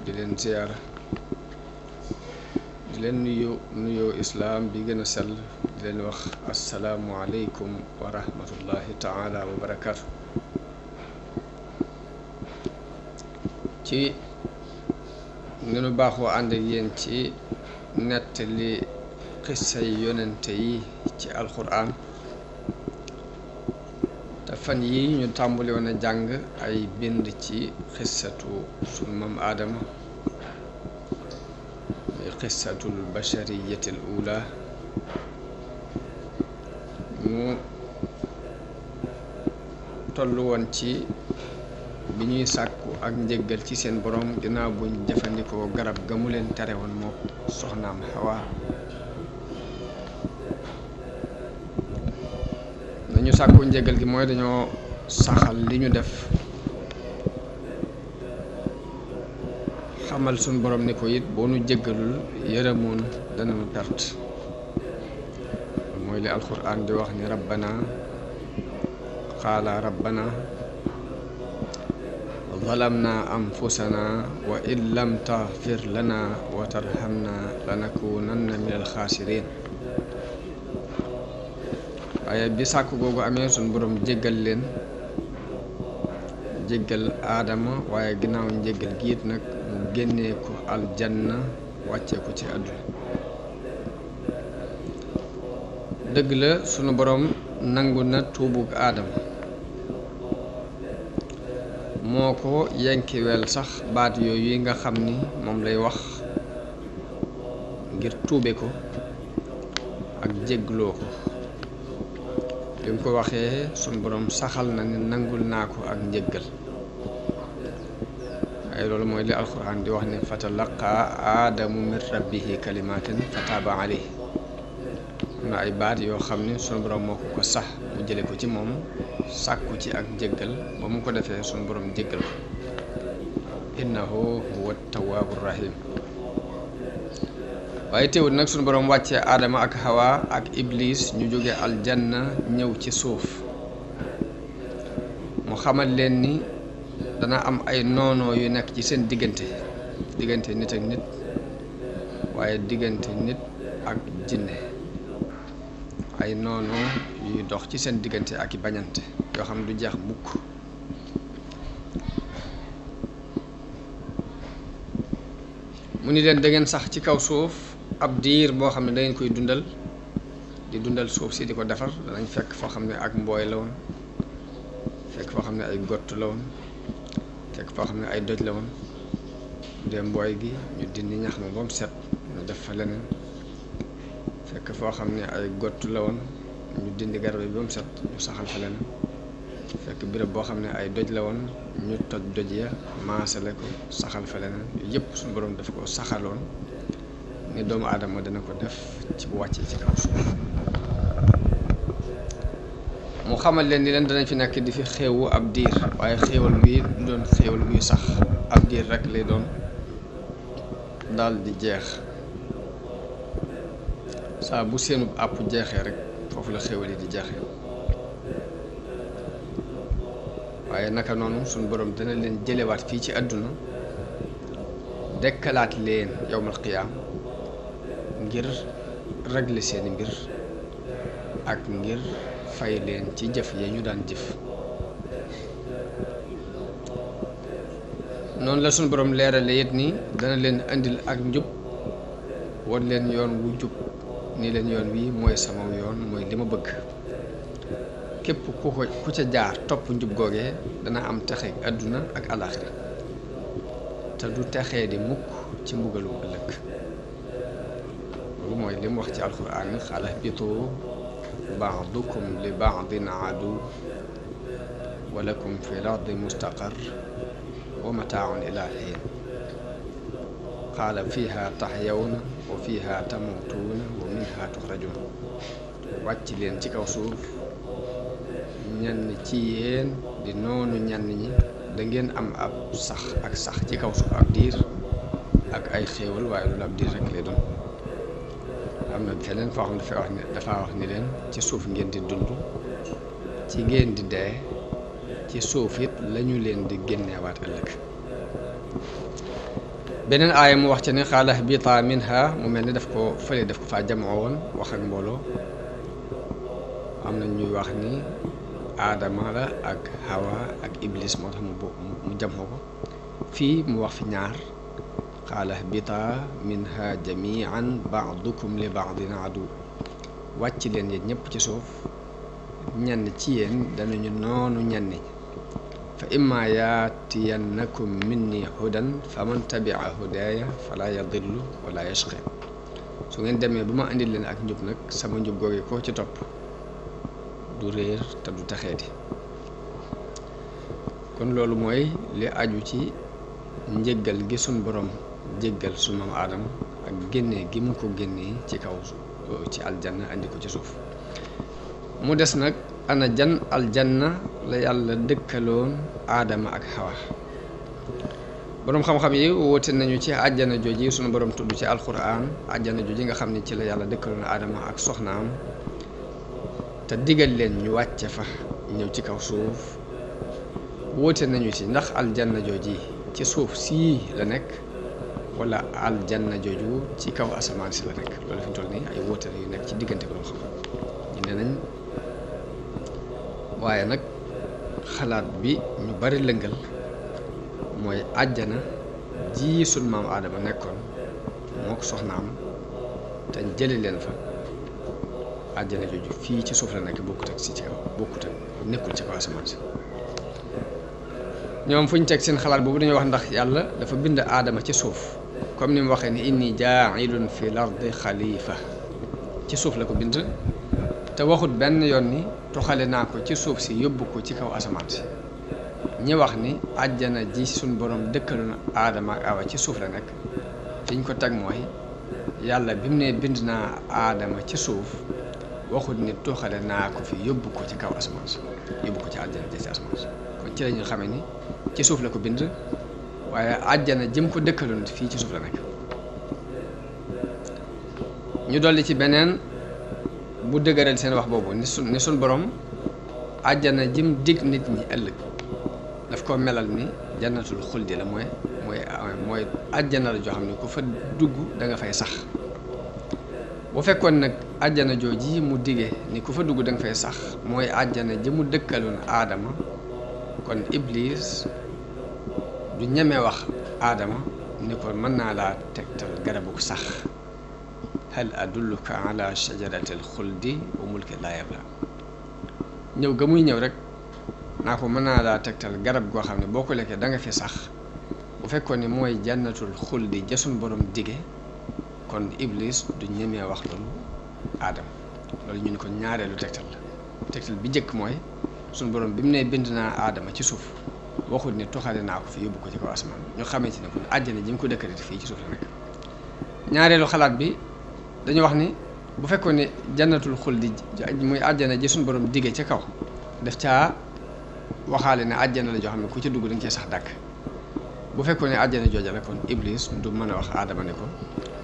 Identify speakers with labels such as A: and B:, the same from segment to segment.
A: di leen ziyaara di leen nuyoo islaam bi gën a sell di leen wax assalaamu aleykum wa rahmatullahi taala wa barakaatu. ci ni nu baaxoo ànd ak yéen ci nettali xissay yonente yi ci alxuraan te fan yi ñu tàmbali woon a jàng ay bind ci xissatu sunu maam aadama muy xissatul bashariyatil ula ñu tollu woon ci bi ñuy sàkku ak njëggal ci seen borom ginnaaw buñ jëfandikoo garab ga mu leen tere woon moo soxnaam Hawa. nañu sàkku njëggal gi mooy dañoo saxal li ñu def xamal suñ borom ni ko it boo nu jéggalul yërëmoon danañu perte. mooy li alxuraan di wax ni rabbana qaala rabbana zalamna anfusana wa in lam taghfir lana wa tarhamna lanakunanna min alxaasirin. waaye bi sàkk googu amee suñ borom jéggal leen, jéggal aadama, waaye ginnaaw njéggal giit nag mu génnee ko aljanna wàccee ko ci àdduna. dëgg la sunu borom nangu na tuubug aadama, moo ko yenkiwel sax baat yooyu yi nga xam ni moom lay wax ngir tuube ko ak jéggloo ko. li mu ko waxee sunu borom saxal na ni nangul naa ko ak njéggal. waaye loolu mooy li alxuraan di wax ne fatalaqaa aadamu min rabbihi kalimatin fataaba alayhi. am na ay baat yoo xam ne sunu borom moo ko sax mu jële ko ci moom sàkku ci ak njéggal, ba mu ko defee sunu borom jéggal ko. innahu huwa tawaabu rahim. waaye teewul nag sunu borom wàccee aadama ak hawa ak iblis ñu jóge aljanna ñëw ci suuf, mu xamal leen ni dana am ay noonoo yu nekk ci seen diggante nit ak nit, waaye diggante nit ak jinne. ay noonoo yuy dox ci seen diggante ak i bañante yoo xam ne du jeex mukk. mu ni leen da ngeen sax ci kaw suuf ab diir boo xam ne da ngeen koy dundal di dundal suuf si di ko defar. danañ fekk foo xam ne ak mbooy la woon, fekk foo xam ne ay gott la woon, fekk foo xam ne ay doj la woon. de mbooy gi ñu dindi ñax ma ba mu set ñu def fa leneen. fekk foo xam ne ay gott la woon ñu dindi garab yi ba mu set ñu saxal fa leneen. fekk béréb boo xam ne ay doj la woon ñu toj doj ya maasale ko saxal fa leneen. yëpp suñu borom daf ko saxaloon ni doomu aadama dana ko def ci bu wàccee ci kaw suuf. mu xamal leen ni leen danañ fi nekk di fi xéewu ab diir, waaye xéewal gi du doon xéewal guy sax. ab diir rek lay doon daal di jeex. saa bu seenu àpp jeexee rek foofu la xéewal yi di jeexee. waaye naka noonu suñu borom dana leen jëlewaat fii ci àdduna, dekkalaat leen yowmal qiyaam ngir régler seeni mbir ak ngir fay leen ci jëf ya ñu daan jëf. noonu la suñu borom leerale it ni dana leen indil ak njub, wan leen yoon wu jub ni leen yoon wi mooy sama yoon, mooy li ma bëgg. képp ku ca jaar topp njub googee dana am texe àdduna ak alaaxira, te du texee di mukk ci mbugalu ëllëg. loolu mooy li mu wax ci alxuraan xala bitu baadukum li baadin adu wa lakum fi l ardi mustaqar wa mataaun ila xiin qaala fiha taxyawna wa fiha tamutuuna wa minha tuxrajuun. wàcc leen ci kaw suuf, ñenn ci yéen di noonu ñenn ñi da ngeen am ab sax ci kaw suuf ab diir ak ay xéewal, waaye loolu ab diir rek lay doon. am na feneen foo xam ne dafa wax ni leen ci suuf ngeen di dund, ci ngeen di dee, ci suuf it lañu leen di génneewaat ëllëg. beneen aaya mu wax ci ne qaala ihbitaa minha mu mel ni daf ko fële daf ko faa jamoo woon wax ak mbooloo am na ñuy wax ni aadama la ak hawa ak iblis moo tax mu jamoo ko fii mu wax fi ñaar qaala ihbitaa minha jamian baadukum li baadin adu wàcc leen yéen ñëpp ci suuf ñenn ci yéen danañu noonu ñenn ñi fa imma yaatiyannakum minni hudan faman tabia hudaaya fala yadillu wala yashqi su ngeen demee ba ma indil leen ak njub nag sama njub googu koo ci topp du réer te du taxeeti kon loolu mooy li aju ci njëggal gi sun borom jéggal sunu maam aadama ak génnee gi mu ko génnee ci kaw ci aljanna andi ko ci suuf mu des nag ana jan aljanna la yàlla dëkkaloon aadama ak xawa boroom xam-xam yi woote nañu ci àjjana jooji sunu borom tudd ci alquran àjjana jooji nga xam ne ci la yàlla dëkkaloon aadama ak soxnaam te digal leen ñu wàcce fa ñëw ci kaw suuf woote nañu ci ndax aljanna jooji ci suuf sii la nekk wala aljanna jooju ci kaw asamaan si la nekk loolu fi ñu toll nii ay woote yu nekk ci diggante boroom xam-xam ñu ne nañ waaye nag xalaat bi ñu bari lëngal mooy àjjana ji sunu maam aadama nekkoon moo ko soxnaam te jële leen fa àjjana jooju fii ci suuf la nekk bokkut ak si ci kaw bokkut ak nekkul ci kaw asamaan si ñoom fu ñu teg seen xalaat boobu dañuy wax ndax yàlla dafa bind aadama ci suuf comme ni mu waxee ni inni jaailun fi lardi xalifa ci suuf la ko bind te waxut benn yoon ni toxale naa ko ci suuf si yóbbu ko ci kaw asamaan si ñi wax ni àjjana ji suñ borom dëkkaloon aadama ak awa ci suuf la nekk fi ñu ko teg mooy yàlla bi mu ne bind naa aadama ci suuf waxut ni toxale naa ko fi yóbbu ko ci kaw asamaan si yóbbu ko ci àjjana ji ci asamaan si kon ci la ñu xamee ni ci suuf la ko bind waaye àjjana jëm ko dëkkaloon fii ci suuf la nekk ñu dolli ci beneen bu dëgëral seen wax boobu ni sun borom àjjana jëm dig nit ñi ëllëg daf ko melal ni jannatul xuldi la mooy àjjana la joo xam ne ku fa dugg da nga fay sax bu fekkoon nag àjjana jooji mu dige ni ku fa dugg da nga fay sax mooy àjjana ji mu dëkkaloon aadama kon iblis du ñeme wax aadama ni ko mën naa laa tegtal garabu sax hal adulluka ala shajaratil xuldi wa mulkin laa yabla ñëw ga muy ñëw rek naa ko mën naa laa tegtal garab goo xam ne boo ko lekkee da nga fi sax bu fekkoon ni mooy jannatul xuldi ja suñ borom dige kon iblis du ñemee wax loolu aadama loolu ñu ne ko ñaareelu tegtal la tegtal bi njëkk mooy suñ borom bi mu ne bind naa aadama ci suuf waxut ni toxale naa ko fi yóbbu ko ci kaw asamaan ñu xamee ci ne kon àjjana ji mu ko dëkkalati fii ci suuf la nekk ñaareelu xalaat bi dañu wax ni bu fekkoon ne jannatul xuldi muy àjjana ji suñu borom digge ca kaw daf caa waxaale ne àjjana la joo xam ne ku ca dugg dañ cee sax dàkk bu fekkoon ne àjjana jooja la kon iblis du mën a wax aadama ne ko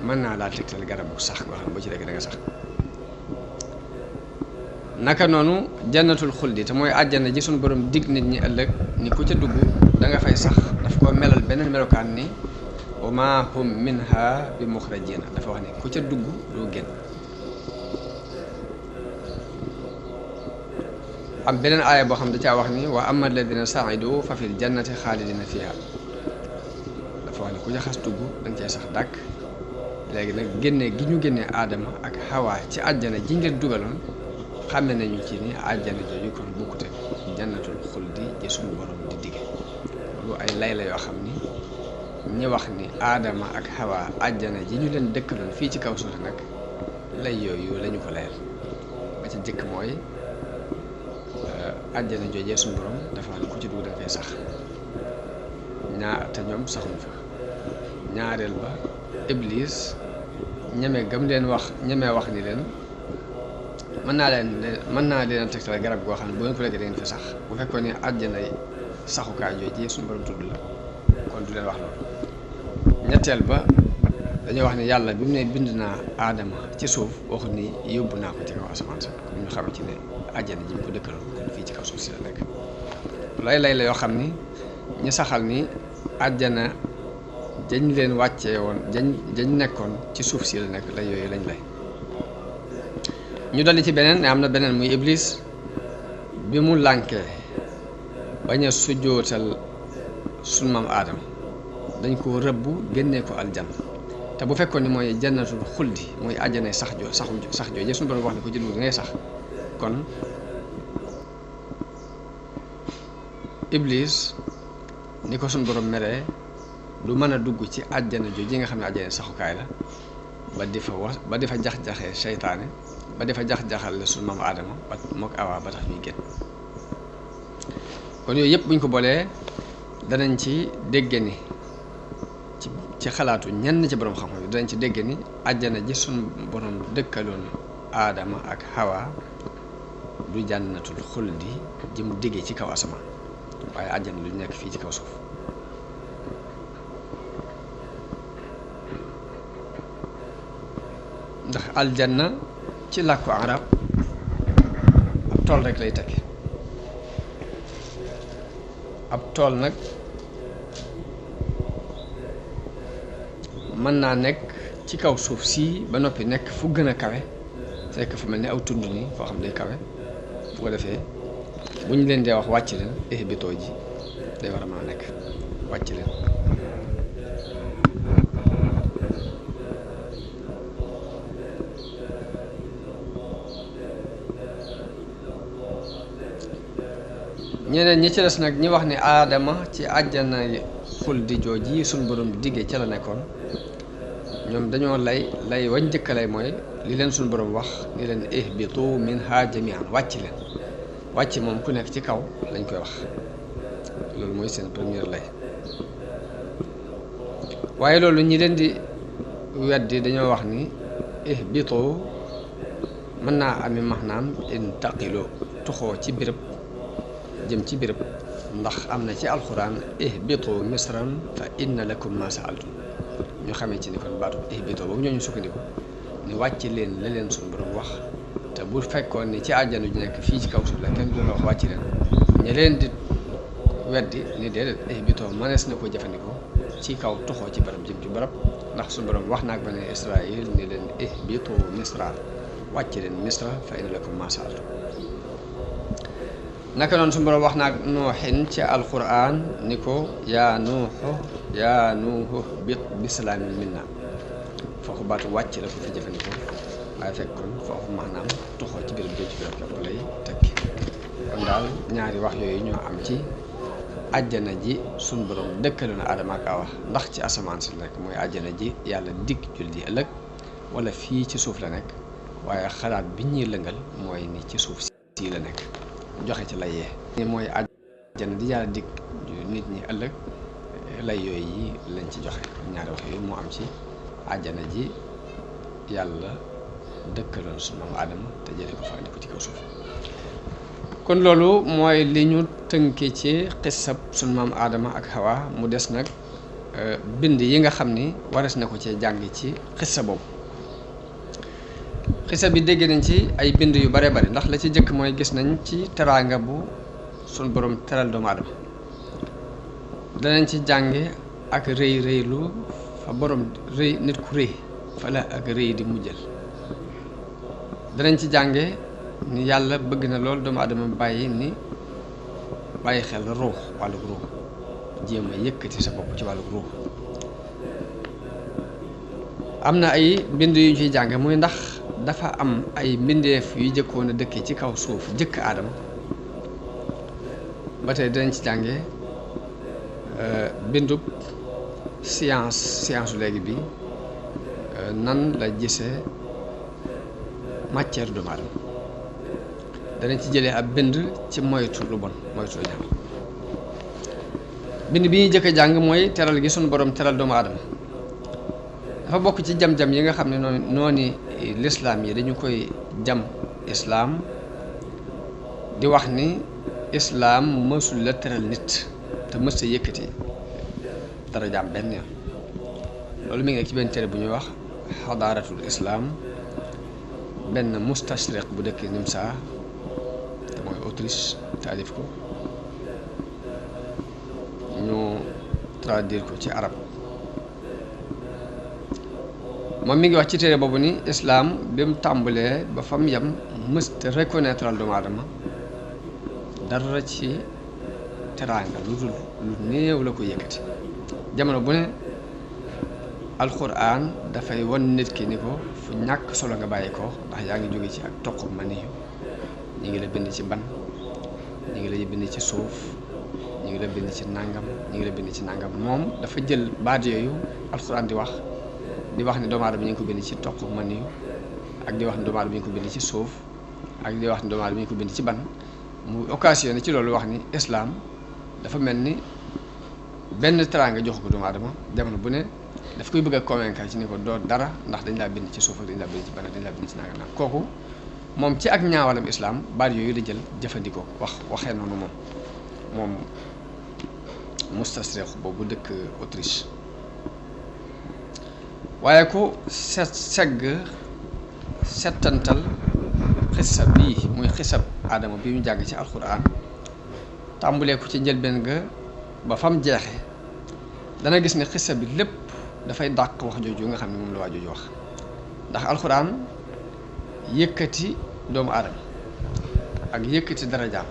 A: mën naa laa tegtal garab bu sax goo xam ne boo ci lekk da nga sax naka noonu jannatul xuldi te mooy àjjana ji suñu borom dig nit ñi ëllëg ni ku ca dugg da nga fay sax daf ko melal beneen melokaan ni wa ma hum minha bi muxrajina dafa wax ne ku ca dugg doo génn am beneen aaya boo xam da caa wax ni wa amma alladina saidu fa fil jannati xaalidina fiha dafa wax ne ku ca xas dugg da nga cee sax dàkk léegi nag génne gi ñu génnee aadama ak xawaa ci àjjana jiñ leen dugaloon xàmme nañu ci ni àjjana jooju kon bokkute jannatul xuldi ji suñu borom di digge loolu ay lay la yoo xam ni ñi wax ni aadama ak xawa àjjana ji ñu leen dëkkaloon fii ci kaw suuf nag lay yooyu lañu ko layal ba ci jëkk mooy àjjana joojee suñu borom dafa wax ne ku ci dugg da ngay sax te ñoom saxuñ fa ñaareel ba iblis ñeme gam leen wax ñemee wax ni leen mën naa leen tegtal garab goo xam ne bu ngeen ko lekkee da ngeen fi sax bu fekkoon ne àjjana saxukaay joojee suñu borom tudd la kon du leen wax loolu ñetteel ba dañoo wax ne yàlla bi mu ne bind naa aadama ci suuf waxu ni yóbbu naa ko ci kaw asamaan sax comme ñu xam ci ne àjjana ji mu ko dëkkaloon kon fii ci kaw suuf si la nekk lay la yoo xam ni ñu saxal ni àjjana jañ leen wàccee woon jañ nekkoon ci suuf si la nekk lay yooyu lañ lay ñu dolli ci beneen ne am na beneen muy iblis bi mu lànkee bañ a sujjootal sunu maam aadama dañ ko rëbb génnee ko aljanna te bu fekkoon ni mooy jannatul xuldi mooy àjjana sax jooju suñu borom wax ne ko jël ngay sax kon iblis ni ko suñu borom meree du mën a dugg ci àjjana jooju yi nga xam ne àjjana saxukaay la ba di fa jax-jaxee seytaane ba di fa jax-jaxal la suñu maam aadama ba mook awaa ba tax ñuy génn kon yooyu yëpp buñ ko boolee danañ ci dégg ni ci xalaatu ñenn ci borom xam-xam yi danañ ci dégg ni àjjana ji suñu borom dëkkaloon aadama ak hawa du jànnatul xuldi ji mu diggee ci kaw asamaan waaye àjjana lu nekk fii ci kaw suuf ndax aljanna ci làkku arab ab tool rek lay tekki ab tool nag mën naa nekk ci kaw suuf sii ba noppi nekk fu gën a kawe fekk fu mel ni aw tund nii foo xam day kawe bu ko defee bu ñu leen dee wax wàcc leen ihbitoo ji day war a mën a nekk wàcc leen ñeneen ñi ci des nag ñi wax ni aadama ci àjjana xuldi jooji suñ borom diggee ca la nekkoon ñoom dañoo lay wañ njëkk lay mooy li leen suñ borom wax ni leen ihbitu minha jamian wàcc leen wàcc moom ku nekk ci kaw lañ koy wax loolu mooy seen première lay waaye loolu ñi leen di weddi dañoo wax ni ihbitu mën naa ami maanaam intaqilu tuxoo ci béréb jëm ci béréb ndax am na ci alxuraan ihbitu misran fa inna lakum ma saaltum ñu xamee ci ni kon baatu ihbitu boobu ñoo ñu sukkandiku ni wàcc leen la leen suñu borom wax te bu fekkoon ni ci àjjana ju nekk fii ci kaw suuf la kenn du la wax wàcc leen ñi leen di weddi ni déedéet ihbitu mënees na ko jëfandikoo ci kaw toxoo ci barab jëm ci barab ndax suñu borom wax naak bani Israël ni leen ihbitu misra wàcc leen misra fa inna lakum ma saaltum naka noonu suñu borom wax naag nuuxin ci alquran ni ko yaa nuuxu bit bisalaamin minna foofu baatu wàcc la ko fi jëfandikoo waaye fekk kon foofu maanaam toxoo ci béréb ci béréb képp lay tekki kon daal ñaari wax yooyu ñoo am ci àjjana ji suñu borom dëkkaloon Aadama ak Awa ndax ci asamaan si la nekk mooy àjjana ji yàlla dig jullit yi ëllëg wala fii ci suuf la nekk waaye xalaat bi ñuy lëngal mooy ni ci suuf si la nekk joxe ci lay yee ni mooy àjjana di yàlla dig nit ñi ëllëg lay yooyu yi lañ ci joxe ñaari wax yooyu moo am ci àjjana ji yàlla dëkkaloon suñu maam Aadama te jëlee ko fa andi ko ci kaw suuf kon loolu mooy li ñu tënke ci xissab suñu maam Aadama ak Hawa mu des nag bind yi nga xam ni wares na ko cee jàng ci xissa boobu xissa bi dégg nañ ci ay bind yu bare bare ndax la ci jëkk mooy gis nañ ci teraanga bu suñu borom teral doomu aadama danañ ci jànge ak rëylu fa borom rëy nit ku rëy fa la ak rëy di mujjal danañ ci jànge ni yàlla bëgg na lool doomu aadama bàyyi xel ruux wàllug ruux jéem a yëkkati sa bopp ci wàllug ruux am na ay mbind yu ñu ciy jànge muy ndax dafa am ay mbindeef yu jëkkoon a dëkkee ci kaw suuf jëkk aadama ba tey danañ ci jànge bindub science léegi bi nan la gisee matière doomu aadama danañ ci jëlee ab bind ci moytu lu bon moytu lu ñaaw bind bi ñuy jëkk a jàng mooy teral gi suñu borom teral doomu aadama dafa bokk ci jam-jam yi nga xam ne noonu lislaam yi dañu koy jam islaam di wax ni islaam mësul la teral nit te mës sa yëkkati dara jaam benn yoon loolu mi ngi ci benn téere bu ñuy wax xadaaratul islaam benn mustashriq bu dëkk Nimsa te mooy Autriche taalif ko ñu traduire ko ci arab moom mi ngi wax ci téere boobu ni islaam bi mu tàmbalee ba fa mu yem mësta reconnaître al doomu aadama dara ci teraanga lu dul lu néew la ko yëkkati jamono bu ne alxuraan dafay won nit ki ni ko fu ñàkk solo nga bàyyi ko ndax yaa ngi jóge ci ak toq maniyu ñi ngi la bind ci ban ñi ngi la bind ci suuf ñi ngi la bind ci nàngam ñi ngi la bind ci nàngam moom dafa jël baat yooyu alxuraan di wax ni doomu aadama ñu ngi ko bind ci toq maniyu ak di wax ni doomu aadama ñu ngi ko bind ci suuf ak di wax ni doomu aadama ñu ngi ko bind ci ban mu occasionné ci loolu wax ni islaam dafa mel ni benn teraanga jox ko doomu aadama jamono bu ne daf koy bëgg a convaincre ci ni ko doo dara ndax dañ laa bind ci suuf ak dañ laa bind ci ban dañ laa bind ci nàngam nag kooku moom ci ak ñaawalam islaam baat yooyu la jël jëfandikoo waxee noonu moom mustasriq boobu dëkk Autriche waaye ku settantal xissa bii muy xissab aadama bi mu jàng ci alxuraan tàmbulee ko ci njëlbeen ga ba fam jeexe dana gis ne xissa bi lépp dafay dàq wax jooju nga xam ne moom la waa jooju wax ndax alxuraan yëkkati doomu aadama ak yëkkati darajaam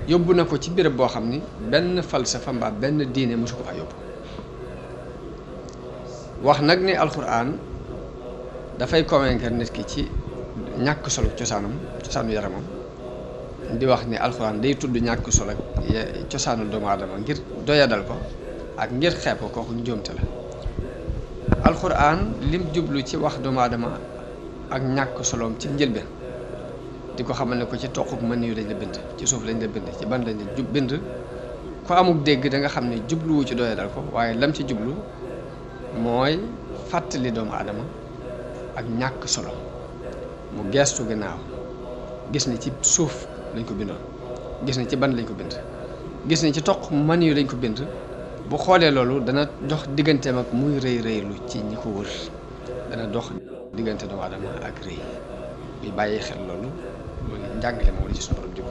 A: yóbbu na ko ci béréb boo xam ni benn falsafa mbaa benn diine mosu ko fa yóbbu wax nag ni alxuraan dafay convaincre nit ki ci ñàkk solo cosaanu yaramam di wax ni alxuraan day tudd ñàkk solo cosaanu doomu aadama ngir doyadal ko ak ngir xeeb ko kooku njuumte la alxuraan lim jublu ci wax doomu aadama ak ñàkk soloom ci njëlbeen di ko xamal ne ko ci toquk mën yu lañ la bind ci suuf lañ la bind ci ban lañ la bind ko amuk dégg da nga xam ne jubluwu ci doyadal ko waaye lam ci jublu mooy fàttali doomu aadama ak ñàkk solo mu geestu gannaaw gis ni ci suuf lañ ko bindoon gis ni ci ban lañ ko bind gis ni ci toq mën yu lañ ko bind bu xoolee loolu dana dox digganteem ak muy rëylu ci ñi ko wër dana dox diggante doomu aadama ak rëy bi bàyyi xel loolu njàngale moom la ci suñu borom jub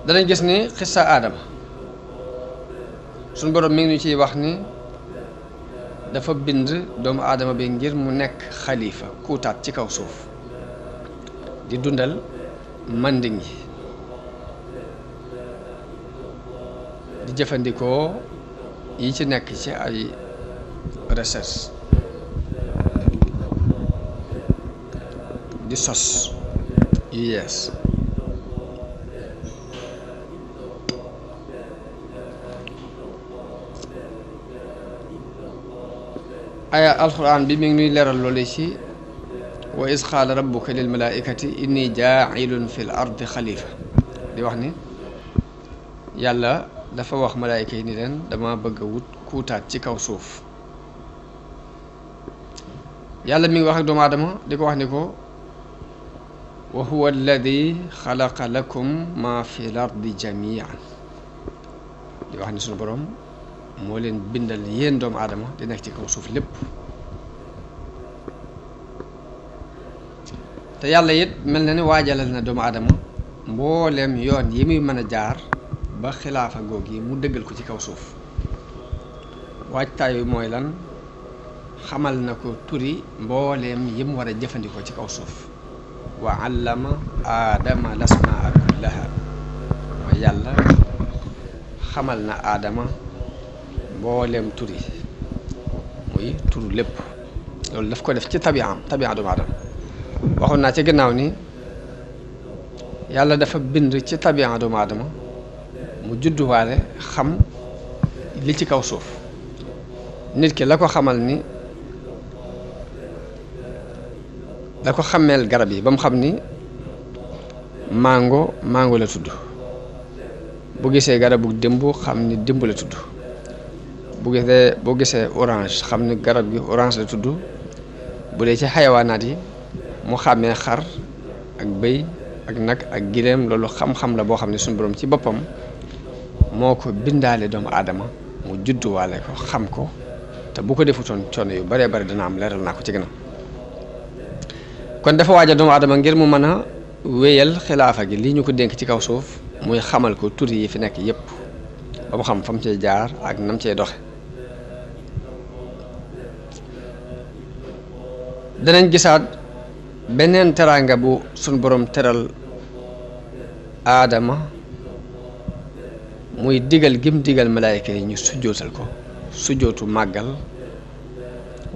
A: danañ gis ni xissa aadama suñu borom mi ngi ñu ciy wax ni dafa bind doomu aadama bi ngir mu nekk xalifa kuutaat ci kaw suuf di dundal manding yi di jëfandikoo yi ci nekk ci ay recherche di sos yu yees aya alquran bi mi ngi nuy leeral loolu ci wa is qaala rabbuka lil malaikati inni jaa'ilun fil ardi xalifa di wax ni yàlla dafa wax malaayika yi ni leen dama bëgg a wut kuutaat ci kaw suuf yàlla mi ngi wax ak doomu aadama di ko wax ni ko wa huwa alladi xalaqa lakum ma fi l ardi jamian di wax ni suñu borom moo leen bindal yéen doomu aadama di nekk ci kaw suuf lépp te yàlla it mel na ni waajalal na doomu aadama mbooleem yoon yi muy mën a jaar ba xilaafa goog yi mu dëggal ko ci kaw suuf waajtaayu mooy lan xamal na ko turi mbooleem yi mu war a jëfandikoo ci kaw suuf wa allama aadama lasmaa kullaha mooy yàlla xamal na aadama mbooleem turi muy turu lépp loolu daf ko def ci tabia doomu aadama waxoon naa ci gannaaw ni yàlla dafa bind ci tabia doomu aadama mu judduwaale xam li ci kaw suuf nit ki la ko xamal ni la ko xameel garab yi ba mu xam ni mango la tudd bu gisee garabu démb xam ni démb la tudd boo gisee orange xam ni garab gi orange la tudd bu dee ci xayawaanaat yi mu xàmmee xar ak bëy ak nag ak gileem loolu xam-xam la boo xam ne suñu borom ci boppam moo ko bindaale doomu aadama mu judduwaale ko xam ko te bu ko defutoon coono yu baree bari dana am leeral naa ko ci gënam kon dafa waaja doomu aadama ngir mu mën a wéyal xilaafa gi lii ñu ko dénk ci kaw suuf muy xamal ko tur yi fi nekk yépp ba mu xam fa mu cay jaar ak nam cay doxe danañ gisaat beneen teraanga bu sun borom teral aadama muy digal gim digal malaayka yi ñu sujjootal ko sujjootu màggal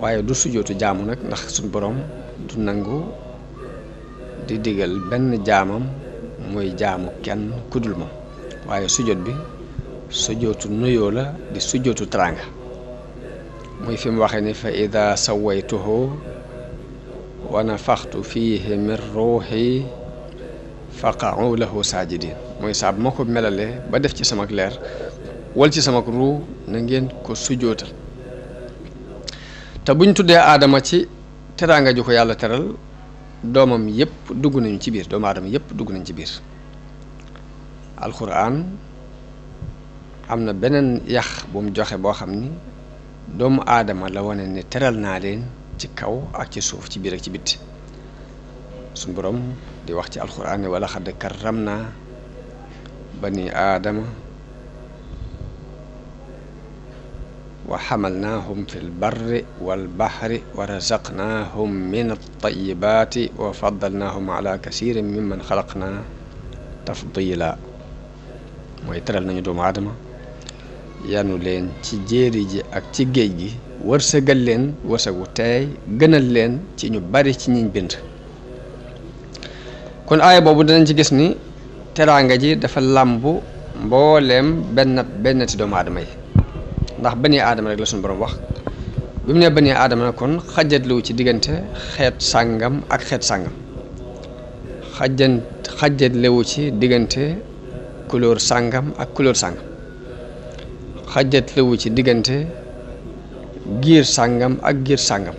A: waaye du sujjootu jaamu nag ndax sun borom du nangu di digal benn jaamam muy jaamu kenn kudul moom waaye sujjoot bi sujjootu nuyoo la di sujjootu teraanga muy fi mu waxee ni fa ida sawaytuhu wa nafaxtu fiihi min ruuxi faqa'u lahu saajidin mooy saa bu ma ko melalee ba def ci sama leer wal ci sama ruu na ngeen ko sujjootal te buñ tuddee aadama ci teraanga ju ko yàlla teral doomam yépp dugg nañu ci biir doomu aadama yépp dugg nañ ci biir alquran am na beneen yax bu mu joxe boo xam ni doomu aadama la wane ne teral naa leen ci kaw ak ci suuf ci biir ak ci bitti suñ borom di wax ci alquran ne wala xadd karram naa bani aadama wa xamalnaahum fi lbarri walbaxri wa razaqnaahum min altayibaati wa faddalnaahum ala kasirin mimman xalaqna tafdila mooy teral nañu doomu aadama yanu leen ci jéeri ji ak ci géej gi wërsëgal leen wërsëgu teey gënal leen ci ñu bari ci ñiñ bind kon aaya boobu danañ ci gis ni teraanga ji dafa làmbu mbooleem benn ci doomu aadama yi ndax bani aadama rek la suñu borom wax bi mu ne bani aadama na kon xajatluwu ci diggante xeet sàngam ak xeet sàngam xajatlewu ci diggante couleur sàngam ak couleur sàngam xajatlewu ci diggante giir sàngam ak giir sàngam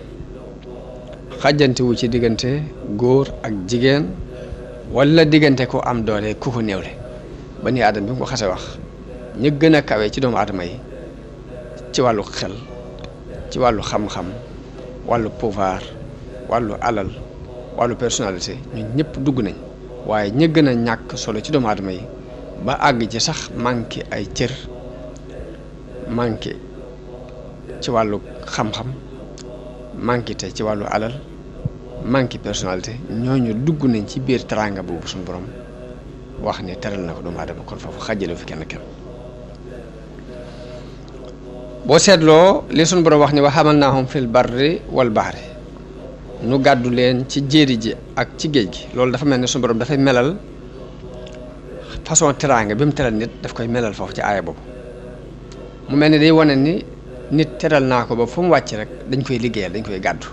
A: xajantewu ci diggante góor ak jigéen wala diggante ko am doole ku ko néewle bani aadama bi mu ko xase wax ñu gën a kawe ci doomu aadama yi ci wàllu xel ci wàllu xam-xam wàllu pouvoir wàllu alal wàllu personnalité ñu ñëpp dugg nañ waaye ñi gën a ñàkk solo ci doomu aadama yi ba àgg ci sax manqué ay cër manqué ci wàllu xam-xam manqué te ci wàllu alal manqué personnalité ñooñu dugg nañ ci biir teraanga boobu suñu borom wax ne teral na ko doomu aadama kon foofu xàjjale fi kenn boo seetloo li suñu borom wax ni wa hamalnaahum fil barri wal bahri nu gàddu leen ci jéeri ji ak ci géej gi loolu dafa mel ne suñu borom dafay melal façon teraanga bi mu teral nit daf koy melal foofu ci aaya boobu mu mel ni day wane ni nit teral naa ko ba fu mu wàcc rek dañ koy liggéeyal dañ koy gàddu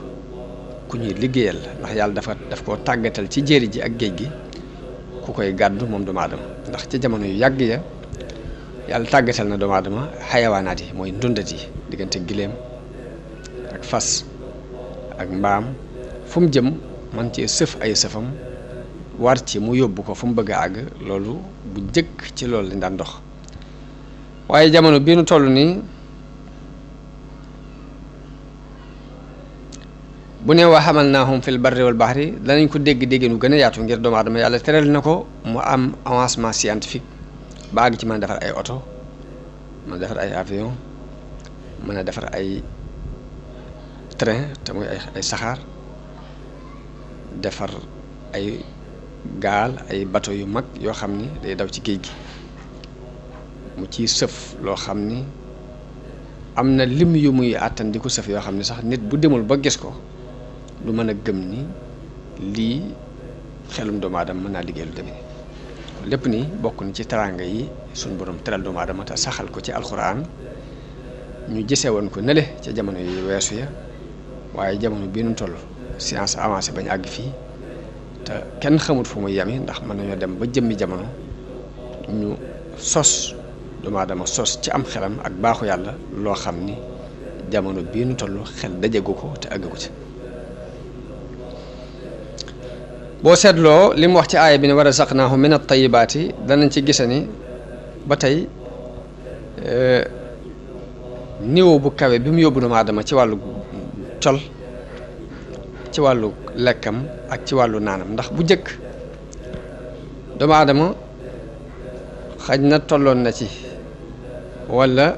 A: ku ñuy liggéeyal ndax yàlla daf koo tàggatal ci jéeri ji ak géej gi ku koy gàddu moom doomu aadama ndax ci jamono yu yàgg ya yàlla tàggatal na doomu aadama xayawaanaat yi mooy ndundat yi diggante giléem ak fas ak mbaam fu mu jëm man ci sëf ay sëfam war ci mu yóbbu ko fu mu bëgg a àgg loolu bu jëkk ci loolu lañ daan dox waaye jamono bii nu toll nii bu ne wa hamalnaahum fil barri wal bahri danañ ko dégg nu gën a yaatu ngir doomu aadama yàlla teral na ko mu am avancement scientifique ba àgg ci mën a defar ay oto mën a defar ay avion mën a defar ay train te muy ay saxaar defar ay gaal ay bateau yu mag yoo xam ni day daw ci géej gi mu ciy sëf loo xam ni am na lim yu muy àttan di ko sëf yoo xam ni sax nit bu demul ba gis ko du mën a gëm ni lii xelum doomu aadama mën naa liggéey lu demee lépp ni bokk na ci teraanga yi suñ borom teral doomu aadama te saxal ko ci alxuraan ñu gisee woon ko nele ca jamono yi weesu ya waaye jamono bii nu toll science avancé bañ àgg fii te kenn xamut fu muy yami ndax mën nañoo dem ba jëmmi jamono ñu sos doomu aadama sos ci am xelam ak baaxu yàlla loo xam ni jamono bii nu toll xel dajagu ko te àggagu ci boo seetloo li mu wax ci aaya bi ne wa razaqnaahum min at-tayyibaati danañ ci gise ni ba tey niveau bu kawe bi mu yóbbu doomu aadama ci wàllu col ci wàllu lekkam ak ci wàllu naanam ndax bu jëkk doomu aadama xaj na tolloon na ci walla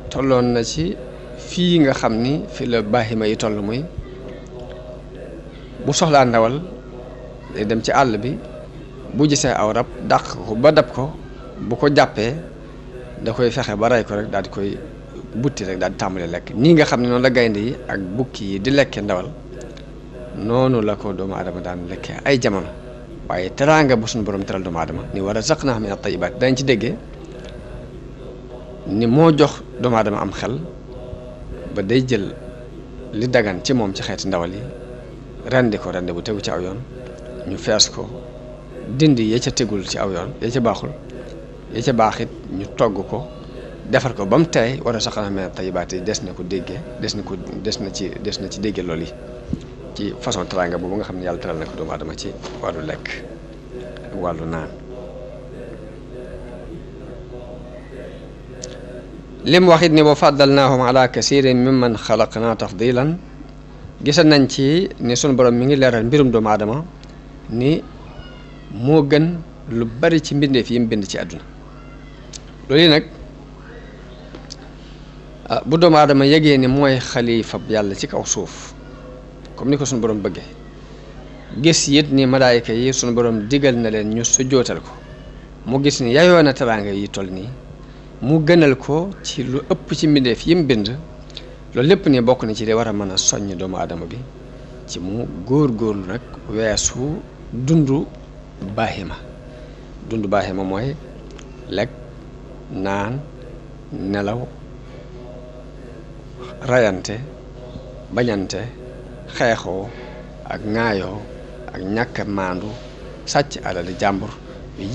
A: tolloon na ci fii nga xam ni fi la baahima yi toll muy bu soxlaa ndawal day dem ci àll bi bu gisee aw rab dàq ko ba dab ko bu ko jàppee da koy fexe ba rey ko rek daal di koy butti rek daal di tàmbali lekk nii nga xam ne noonu la gaynde yi ak bukki yi di lekkee ndawal noonu la ko doomu aadama daan lekkee ay jamono waaye teraanga bu suñu borom teral doomu aadama ni wa razaqnaahum mina tayyibaat dañ ci déggee ni moo jox doomu aadama am xel ba day jël li dagan ci moom ci xeeti ndawal yi rendi ko rendi bu tegu ci aw yoon ñu fees ko dindi ya ca tegul ci aw yoon ya ca baaxul ya ca baax it ñu togg ko defar ko ba mu tey wa razaqnaahum mina tayyibaat yi des na ko déggee des na ci déggee loolu yi ci façon teraanga boobu nga xam ne yàlla teral na ko doomu aadama ci wàllu lekk ak wàllu naan lim wax it ni wa faddalnaahum ala kasirin mimman xalaqna tafdilan gisa nañ ci ni sunu borom mi ngi leeral mbirum doomu aadama ni moo gën lu bari ci mbindeef yi mu bind ci àdduna loolu yi nag bu doomu aadama yegee ni mooy xalifab yàlla ci kaw suuf comme ni ko sunu borom bëggee gis it ni malaayika yi sunu borom digal na leen ñu sujjootal ko mu gis ni yayoo na teraanga yi toll nii mu gënal ko ci lu ëpp ci mbindeef yi mu bind loolu lépp ni bokk na ci li war a mën a soññ doomu aadama bi ci mu góor-góorlu nag weesu dundu baahima mooy lekk naan nelaw rayante bañante xeexoo ak ŋaayoo ak ñàkk maandu sàcc alali jàmbur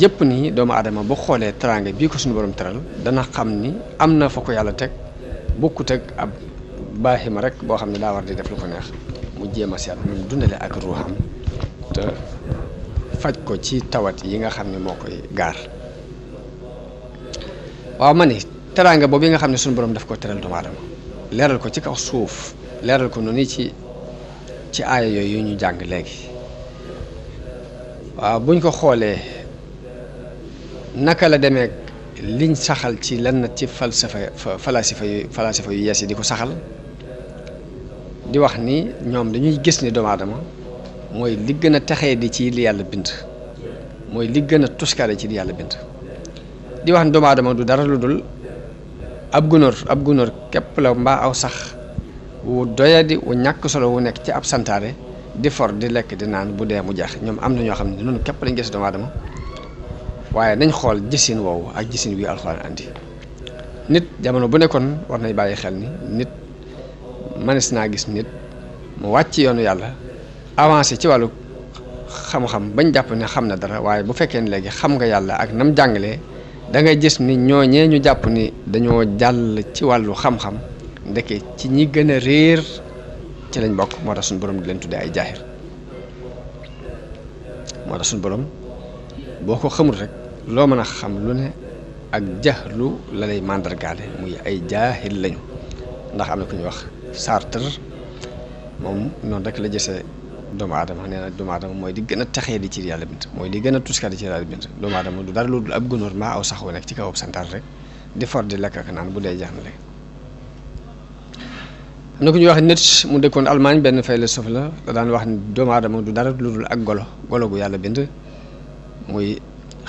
A: yëpp nii doomu aadama bu xoolee teraanga bii ko suñu borom teral dana xam ni am na fa ko yàlla teg bokkut ak ab baahima rek boo xam ne daa war di def lu ko neex mu jéem a seet mu dundale ak ruuxam te faj ko ci tawat yi nga xam ne moo koy gaar waaw ma ni teraanga boobu yi nga xam ne suñu borom daf ko teral doomu aadama leeral ko ci kaw suuf leeral ko noonu ci aaya yooyu ñu jàng léegi waaw buñ ko xoolee naka la demee liñ saxal ci lenn ci falasifa yu yees yi di ko saxal di wax ni ñoom dañuy gis ni doomu aadama mooy li gën a texee di ci li yàlla bind mooy li gën a tuskare ci li yàlla bind di wax ni doomu aadama du dara lu dul ab gunóor képp la mbaa aw sax wu doyadi wu ñàkk solo wu nekk ci ab santaare di for di lekk di naan bu dee mu jeex ñoom am na ñoo xam ne noonu képp lañ gis doomu aadama waaye nañ xool gisin woowu ak gisin wi alxuraan andi nit jamono bu nekkoon war nañ bàyyi xel ni nit mënees naa gis nit mu wàcc yoonu yàlla avancé ci wàllu xam-xam bañ jàpp ne xam na dara waaye bu fekkee ne léegi xam nga yàlla ak nam jàngalee da ngay gis ni ñooñee ñu jàpp ni dañoo jàll ci wàllu xam-xam ndeke ci ñi gën a réer ci lañ bokk moo tax suñu borom di leen tuddee ay jaahir moo tax suñu borom boo ko xamul rek loo mën a xam lu ne ak jaxlu la lay màndargaale muy ay jaahil lañu ndax am na ku ñuy wax Sartre moom noonu rek la gisee doomu aadama nee na doomu aadama mooy di gën a texee di ci yàlla bind mooy di gën a tuskati ci yàlla bind doomu aadama du dara lu dul ab gunóor maa aw sax wu nekk ci kaw santaar rek di for di lekk ak naan bu dee jeex na léegi am na ku ñuy wax Nietzsche mu dëkkoon Allemagne benn philosophe la da daan wax ni doomu aadama du dara lu dul ak golo gu yàlla bind muy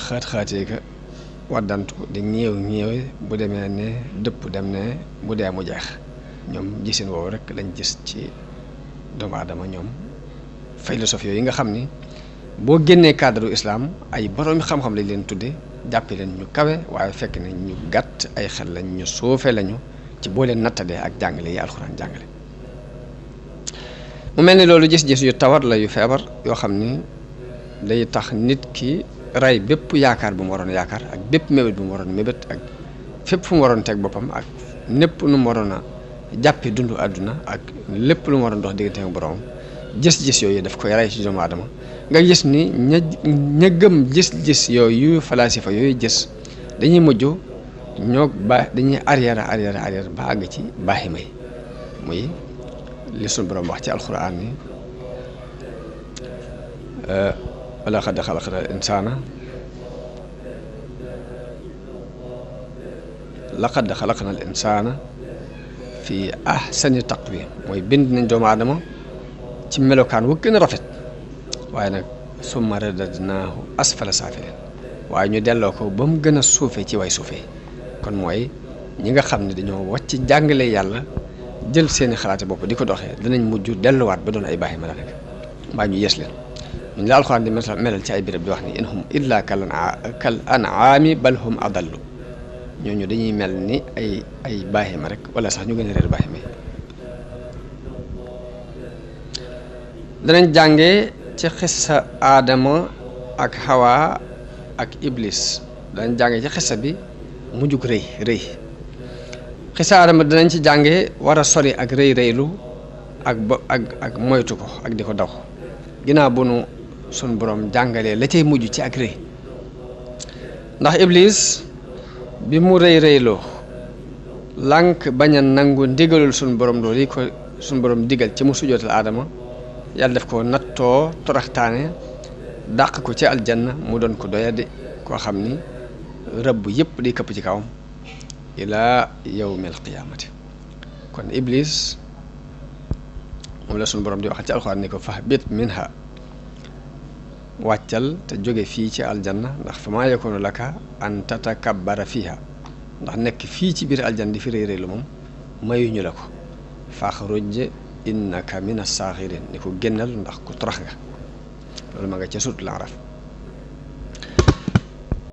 A: xaat-xaatee ka waddantu di ñeewe bu demee ne dëpp dem ne bu dee mu jeex ñoom gisin woowu rek lañ gis ci doomu aadama ñoom philosophie yooyu nga xam ni boo génnee cadre islam ay boroomi xam-xam lañ leen tudde jàppe leen ñu kawe waaye fekk ne ñu gàtt ay xel lañ ñu suufe lañu ci boo leen nattalee ak jàngale yi alxuraan jàngale mu mel ni loolu gis-gis yu tawat la yu feebar yoo xam ni day tax nit ki rey bépp yaakaar bu mu waroon yaakaar ak bépp mébét bu mu waroon mébét ak fépp fu mu waroon teg boppam ak népp nu mu waroon a jàppe dundu àdduna ak lépp lu mu waroon dox diggante ak boroom gis-gis yooyu daf koy rey ci doomu aadama nga gis ni ña gëm gis-gis yooyu falaasifa yooyu gis dañuy mujj dañuy arrière ba àgg ci baaxima yi muy li sunu borom wax ci alxuraan ni walaqad xalaqnal insaana laqad xalaqnal insaana fi ahsani taqwiim mooy bind nañ doomu aadama ci melokaan wu gën a rafet waaye nag summa radadnaahu asfala saafiliin waaye ñu delloo ko ba mu gën a suufe ci way suufee kon mooy ñi nga xam ne dañoo wàcc jàngale yàlla jël seeni xalaati bopp di ko doxee danañ mujj delluwaat ba doon ay baaxi ma la rek mbaa ñu yees leen ñu la alxuraan di melal ci ay béréb di wax ni in hum illa kal an'aami bal hum adallu ñooñu dañuy mel ni ay baaxi ma rek wala sax ñu gën a réer baaxi ma danañ jàngee ci xissa aadama ak Hawa ak Iblis danañ jàngee ci xissa bi mujjug rëy xissa aadama danañ ci jàngee war a sori ak rëylu ak moytu ko ak di ko daw ginnaaw bu nu sun borom jàngalee la cay mujj ci ak rëy ndax Iblis bi mu rëyloo lànk bañ a nangu ndigalul sun borom loolu yi ko sun borom digal ci mu sujootal aadama yàlla def ko nattoo toraxtaane dàq ko ci aljanna mu doon ko doyadi koo xam ni rëbb yépp di këpp ci kawam ilaa yawmil qiyaamati kon Iblis moom la suñu borom di wax ci alxuraan ni ko fahbit minha wàccal te jóge fii ci aljanna ndax fa maa yakunu laka an tatakabbara fiha ndax nekk fii ci biir aljanna di fi rëy rëylu moom mayuñu la ko faxruj innaka mina saaxirin ni ko génnal ndax ku torox nga loolu ma nga ca sut la araf